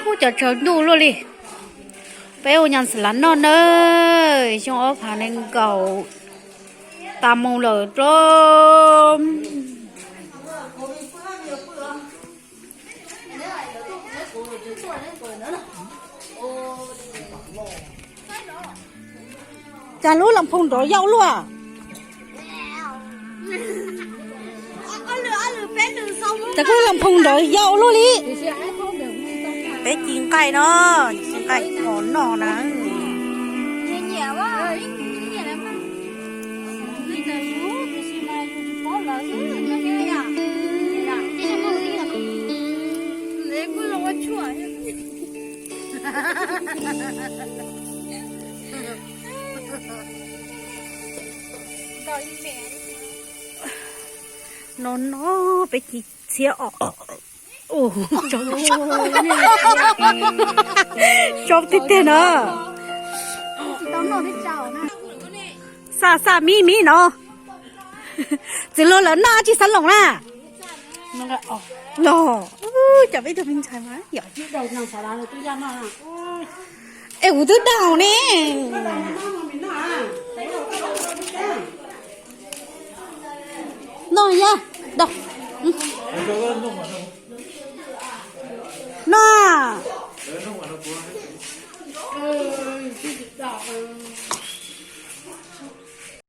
Ub, cov tsaws ntuj luaj li. Peb ua nyas xwm lav noj nawb, xyoo ob phav nees nkaum tas mus lawm dua. Cas lub las phoo nrov yau luaj. Cas lub las phoo nrov yau luaj li. Peb ci nqaij no, ci nqaij mos noj na. No no, peb ci txhiab os. Saub tiag tiag no. Xa xa mib mib no. Txwv luag lawv noj tsis xav loos na. Los, cov peb tug me ntxhais mas yom. Es kuv twb daug ne. Noj ya, daug.